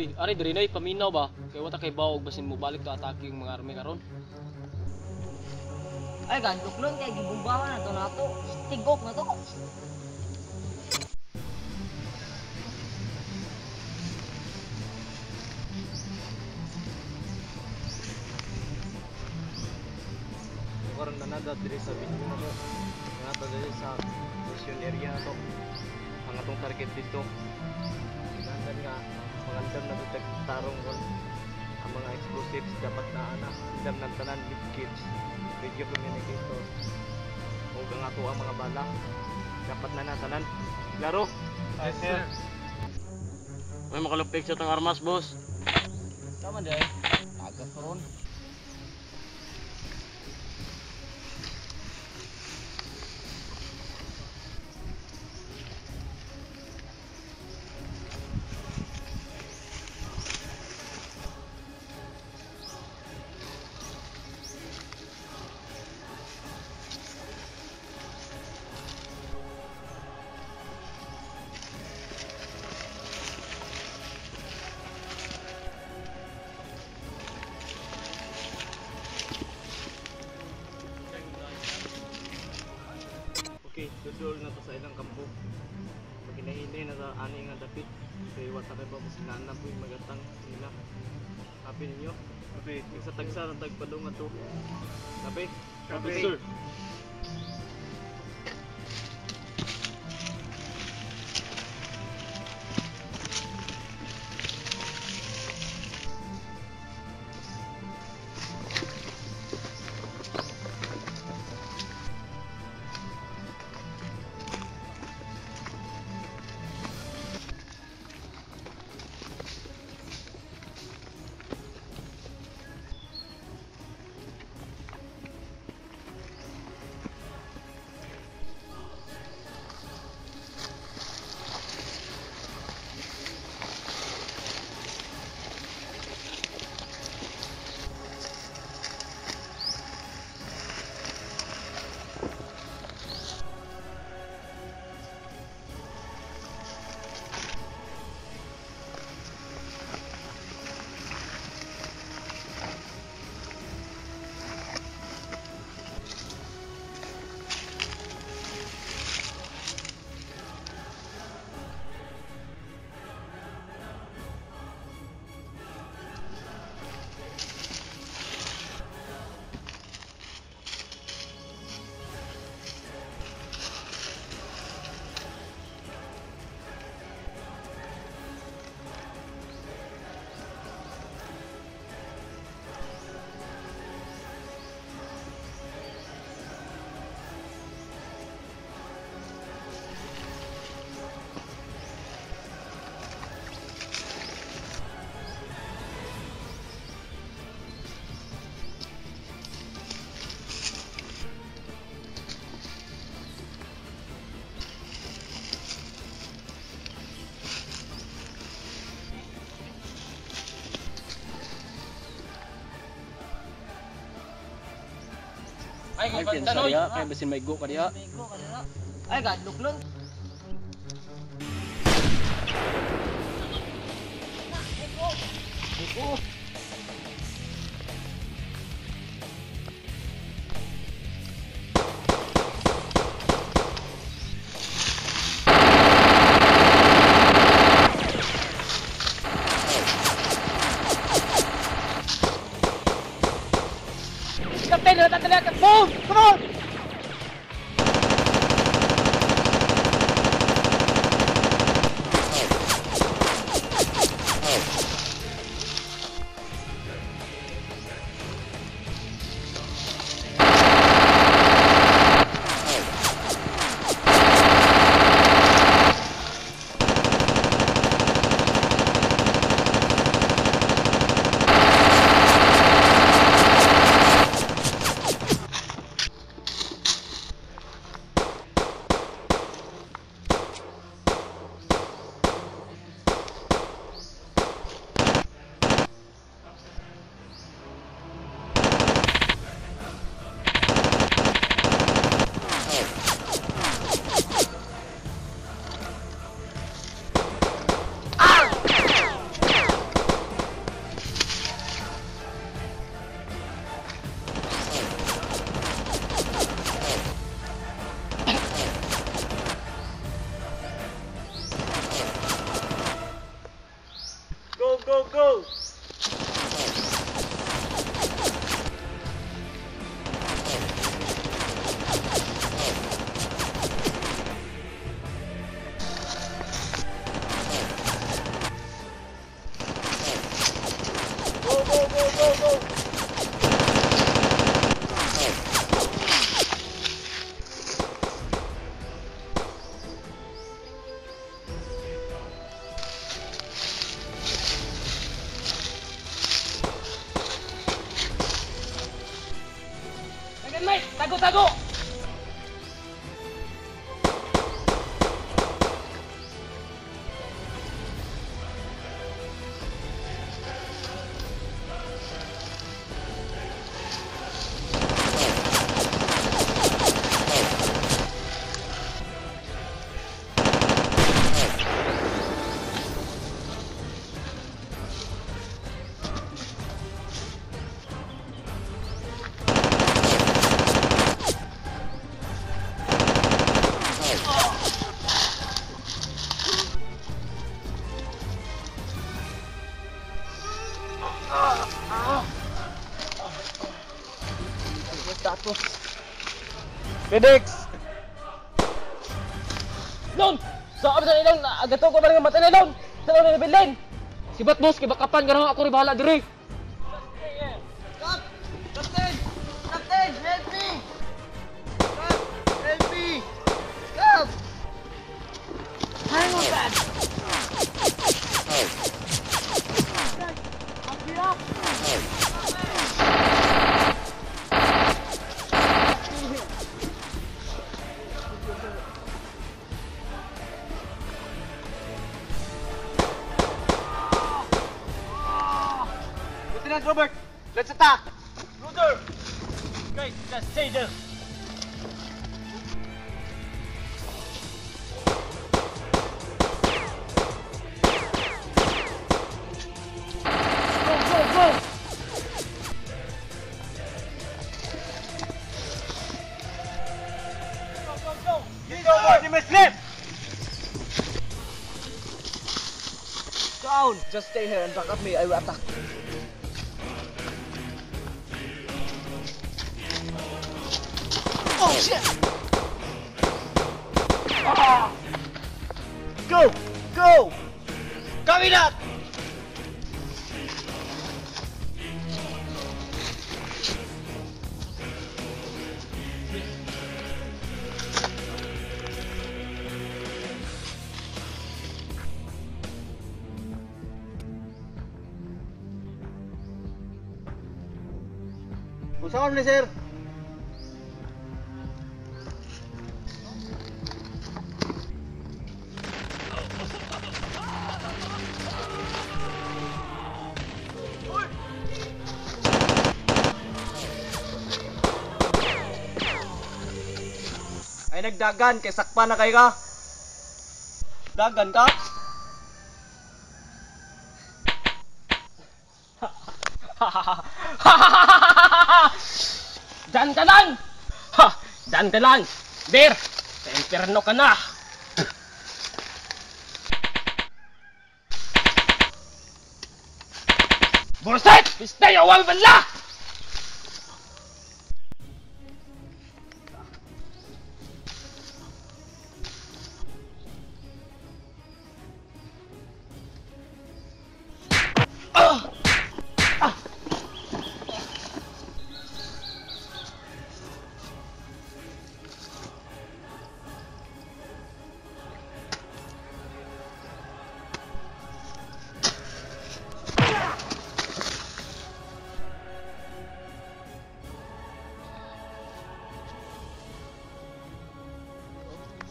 Uy, ari diri nay paminaw ba? Kay wa ta kay baog basin mo balik to atake yung mga army karon. Ay, gadluklon kay gibumbahan na to nato. Tigok na to. Karon na nada diri sa venue na to. Nata diri sa mission area na to. Ang atong target dito. Kinahanglan nga mangandam na to tarong kon ang mga explosives dapat na ana. Andam ng tanan with kits, radio communicator. Ug ang ato ang mga bala dapat na natanan. Klaro? Yes, sir. May makalupig sa tang armas, boss. Tama day. Tagas karon. Okay, dudol na to sa ilang kampo. Paginahinay na sa ani nga dapit. Kay wa ta kay ba sinaan na po'y magatang nila. Happy ninyo? Okay. Yung sa tagsa ng tagpadung nga to. Happy? Copy, sir. Ay, Ay, kay pinsa tanoy. diha, kay basin may go ka diha. Migo ka na. Ay, gadluklon. Captain, natatalak. Boom! Come on! Mate! Tago, tago! Medics! Lon! Sa absa ni Lon! Agato ko ba nga mata ni Lon? Sa Lon ni Bilin! Sibat boss, kay bakapan garang ako ri bahala diri. Stop! Captain! Captain! Help me! Stop! Help me! Stop! Hang on, Dad! Lieutenant Robert, let's attack! Luther! Guys, just stay there. Go, go, go! Go, go, go! Get over the left! Down! Just stay here and back up me. I will attack. Oh shit! Ah! Go! Go! Copy that! Unsa man ni sir? Ay nagdagan kay sakpa na kay ka. Dagan ka? Diyan ka lang! Ha! Diyan ka lang! Der! Sa impyerno ka na! Burset! Pistay! Awal bala!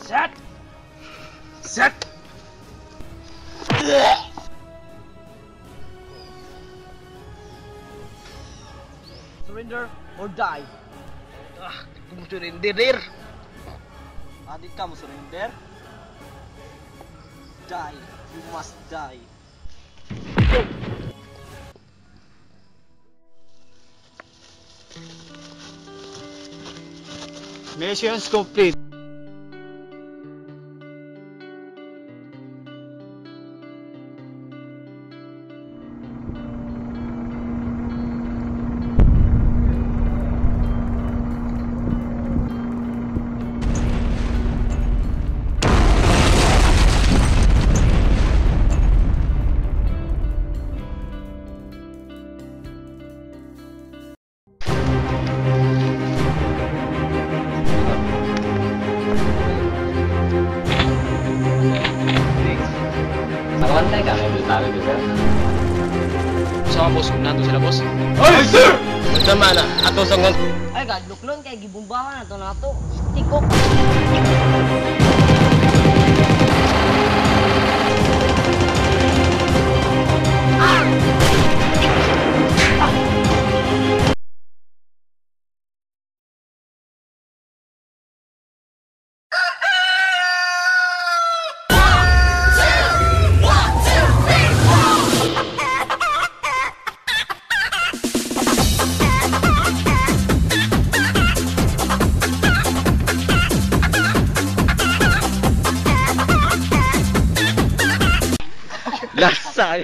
Set! Set! Surrender or die. Ah, surrender der. Adi ka mo surrender? Die. You must die. Missions complete. Nakabantay ka, may bultado sir. Sa boss, kung nandun sila boss. Ay, sir! Sama na ato sa ngon. Ay gadluklon kay gibumbahan na to nato. Tigok. Lasa.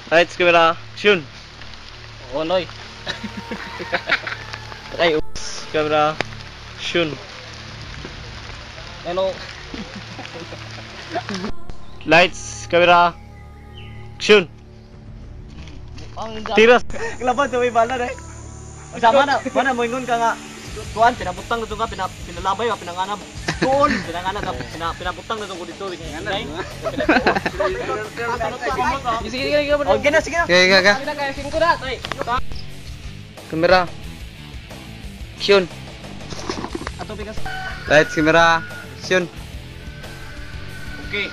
Lights, camera, action. Onoy. Ay, camera, action. Ano? Lights, camera, action. Ang Tiras. Kalaban sa may bala eh. Sama na, mana mo ingon ka nga. Kuan pinabutang na ka, pinalabay ka, pinanganab. Tuon, pinanganab, pinabutang na ko dito. Sige, sige, sige. Oh, gina, sige na. Okay, okay, okay. Kamera. Action. Ato bigas. Lights, camera. Action. Okay.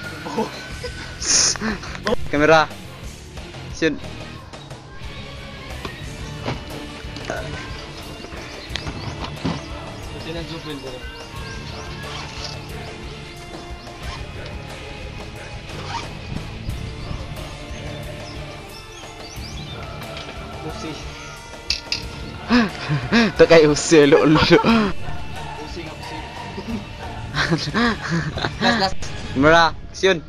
Kamera. Action. Lieutenant Jupil dere. Usi. Takay usi lo lo. Usi nga usi. Last, last. Kamera. Action.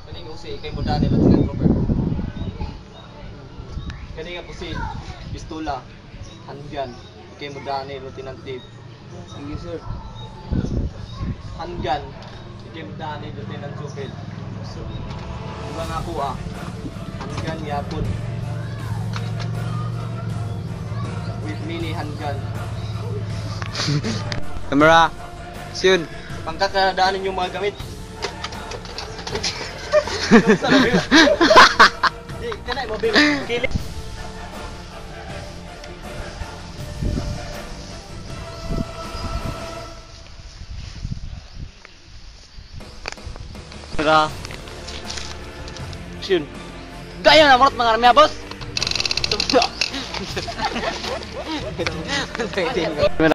Kaning usi kay Budane Lieutenant Robert. Kani nga pusil, pistola, handgun, kay Mudane Lieutenant Dave. Sige, sir. Handgun, kay Mudane Lieutenant Jupil. So, diba nga ako ah, handgun yapon. With mini handgun. Kamera. Action. Pangkakadaanin yung mga gamit. Di, kanay mo babe. Kili. Kamera. Action. Gaya na marot mga armya, boss. Kamera.